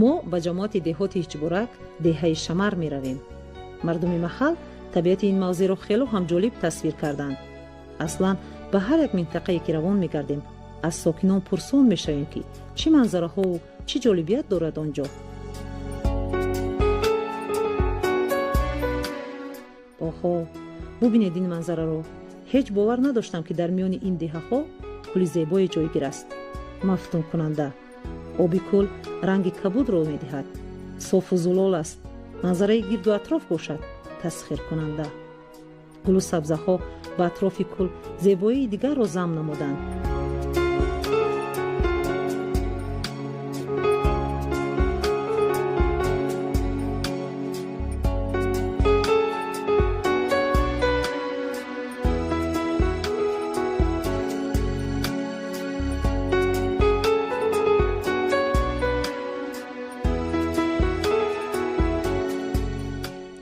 Мо ба ҷамоати деҳоти Ҳичборак, деҳаи Шамар меравем. Мардуми маҳал табиати ин мавзеъро хело ҳам ҷолиб тасвир карданд. Аслан ба ҳар як минтақае ки равон мегардем, аз сокинон пурсон мешавем, ки чӣ манзараҳову чӣ ҷолибият дорад он ҷо. Оҳо, бубинед ин манзараро. Ҳеҷ бовар надоштам, ки дар миёни ин деҳаҳо кӯли зебое ҷойгир аст. Мафтункунанда. Оби кӯл ранги кабудро медиҳад, софу зулол аст. Манзараи гирду атроф бошад тасхиркунанда. Гулу сабзаҳо ба атрофи кӯл зебоии дигарро зам намуданд.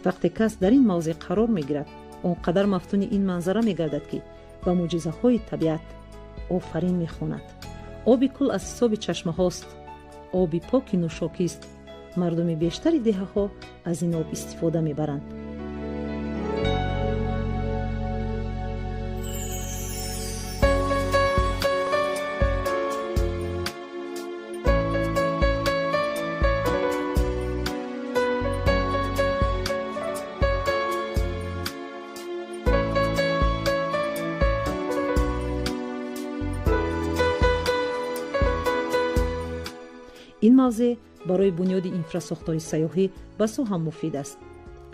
Вақте кас дар ин мавзеъ қарор мегирад, он қадар мафтуни ин манзара мегардад, ки ба мӯъҷизаҳои табиат офарин мехонад. Оби кӯл аз ҳисоби чашмаҳост, оби поки нӯшокист. Мардуми бештари деҳаҳо аз ин об истифода мебаранд. Ин мавзеъ барои бунёди инфрасохтори сайёҳӣ басо ҳам муфид аст.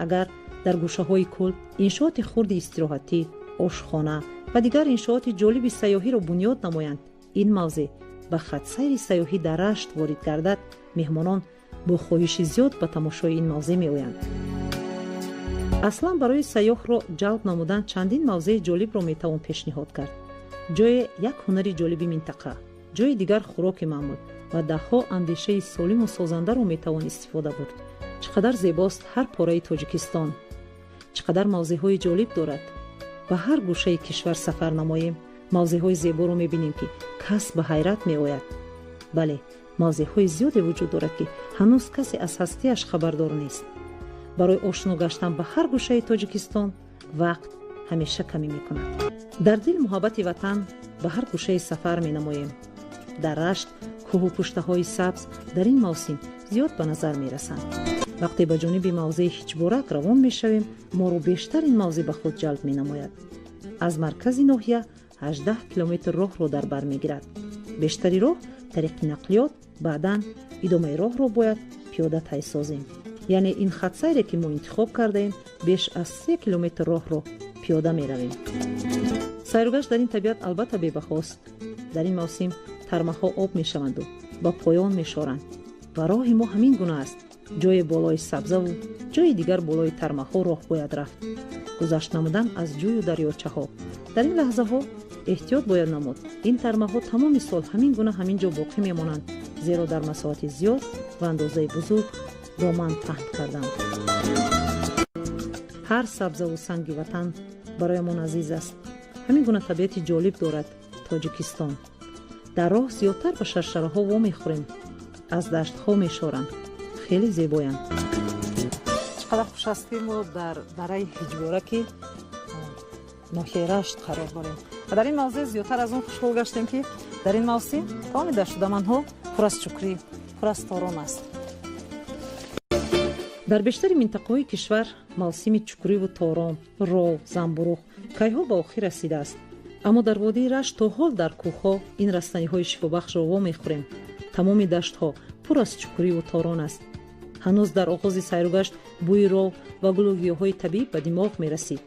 Агар дар гӯшаҳои кӯл иншооти хурди истироҳатӣ, ошхона ва дигар иншооти ҷолиби сайёҳиро бунёд намоянд, ин мавзеъ ба хатсайри сайёҳӣ дар Рашт ворид гардад, меҳмонон бо хоҳиши зиёд ба тамошои ин мавзеъ меоянд. Аслан барои сайёҳро ҷалб намудан чандин мавзеи ҷолибро метавон пешниҳод кард. Ҷое як ҳунари ҷолиби минтақа, ҷои дигар хӯроки маъмул ва даҳҳо андешаи солиму созандаро метавон истифода бурд. Чӣ қадар зебост ҳар пораи Тоҷикистон, чӣ қадар мавзеъҳои ҷолиб дорад. Ба ҳар гӯшаи кишвар сафар намоем, мавзеъҳои зеборо мебинем, ки кас ба ҳайрат меояд. Бале, мавзеъҳои зиёде вуҷуд дорад, ки ҳанӯз касе аз ҳастиаш хабардор нест. Барои ошно гаштан ба ҳар гӯшаи Тоҷикистон вақт ҳамеша камӣ мекунад. Дар дил муҳаббати ватан ба ҳар гӯшаи сафар менамоем. Дар Рашт кӯҳу пуштаҳои сабз дар ин мавсим зиёд ба назар мерасанд. Вақте ба ҷониби мавзеи Ҳичборак равон мешавем, моро бештар ин мавзеъ ба худ ҷалб менамояд. Аз маркази ноҳия 18 километр роҳро дар бар мегирад. Бештари роҳ тариқи нақлиёт, баъдан идомаи роҳро бояд пиёда тай созем. Яъне ин хатсайре, ки мо интихоб кардаем, беш аз 3 километр роҳро пиёда меравем. Сайругашт дар ин табиат албатта бебаҳост. Дар ин мавсим тармаҳо об мешаванду ба поён мешоранд ва роҳи мо ҳамин гуна аст. Ҷое болои сабзаву ҷои дигар болои тармаҳо роҳ бояд рафт. Гузашт намудан аз ҷӯю дарёчаҳо. Дар ин лаҳзаҳо эҳтиёт бояд намуд. Ин тармаҳо тамоми сол ҳамин гуна ҳамин ҷо боқӣ мемонанд, зеро дар масоҳати зиёд ва андозаи бузург доман паҳн карданд. Ҳар сабзаву санги ватан бароямон азиз аст. Ҳамин гуна табиати ҷолиб дорад Тоҷикистон. Дар роҳ зиёдтар ба шаршараҳо вомехӯрем, аз даштҳо мешоранд, хеле зебоянд. Чӣ қадар хуш аст, ки мо дар дараи Ҳиҷбораки ноҳияи Рашт қарор дорем ва дар ин мавзеъ зиёдтар аз он хушҳол гаштем, ки дар ин мавсим тамоми дашту даманҳо пур аз чукрӣ, пур аз торон аст. Дар бештари минтақаҳои кишвар мавсими чукриву торон, ров, замбуруғ кайҳо ба охир расидааст. Аммо дар водии Рашт то ҳол дар кӯҳҳо ин растаниҳои шифобахшро вомехӯрем. Тамоми даштҳо пур аз чукриву торон аст. Ҳанӯз дар оғози сайругашт бӯи ров ва гулу гиёҳҳои табиӣ ба димоғ мерасид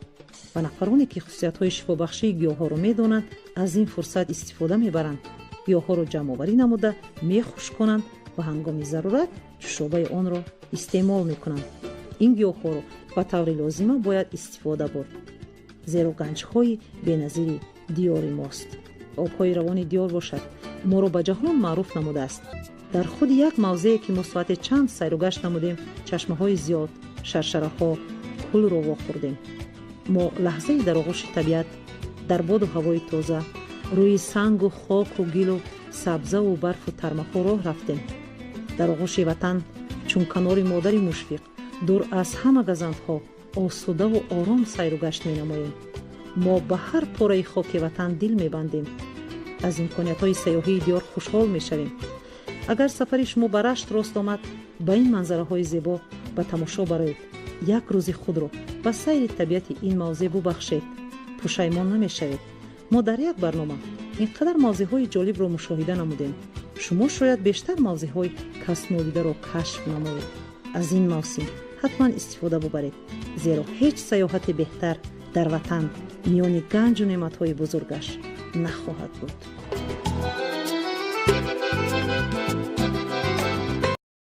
ва нафароне, ки хусусиятҳои шифобахшии гиёҳҳоро медонанд, аз ин фурсат истифода мебаранд, гиёҳҳоро ҷамъоварӣ намуда мехушконанд ва ҳангоми зарурат чӯшобаи онро истеъмол мекунанд. Ин гиёҳҳоро ба таври лозима бояд истифода бурд, зеро ганҷҳои беназири диёри мост. Обҳои равони диёр бошад, моро ба ҷаҳон маъруф намудааст. Дар худи як мавзее, ки мо соате чанд сайругашт намудем, чашмаҳои зиёд, шаршараҳо, кӯлро вохӯрдем. Мо лаҳзае дар оғӯши табиат, дар боду ҳавои тоза, рӯи сангу хоку гилу сабзаву барфу тармаҳо роҳ рафтем. Дар оғӯши ватан, чун канори модари мушфиқ, дур аз ҳама газандҳо, осудаву ором сайру гашт менамоем. Мо ба ҳар пораи хоки ватан дил мебандем, аз имкониятҳои сайёҳии диёр хушҳол мешавем. Агар сафари шумо ба Рашт рост омад, ба ин манзараҳои зебо ба тамошо бароед. Як рӯзи худро ба сайри табиати ин мавзеъ бубахшед, пушаймон намешавед. Мо дар як барнома ин қадар мавзеъҳои ҷолибро мушоҳида намудем. Шумо шояд бештар мавзеъҳои каснодидаро кашф намоед. Аз ин мавсим ҳатман истифода бубаред, зеро ҳеҷ сайёҳати беҳтар дар ватан миёни ганҷу неъматҳои бузургаш нахоҳад буд.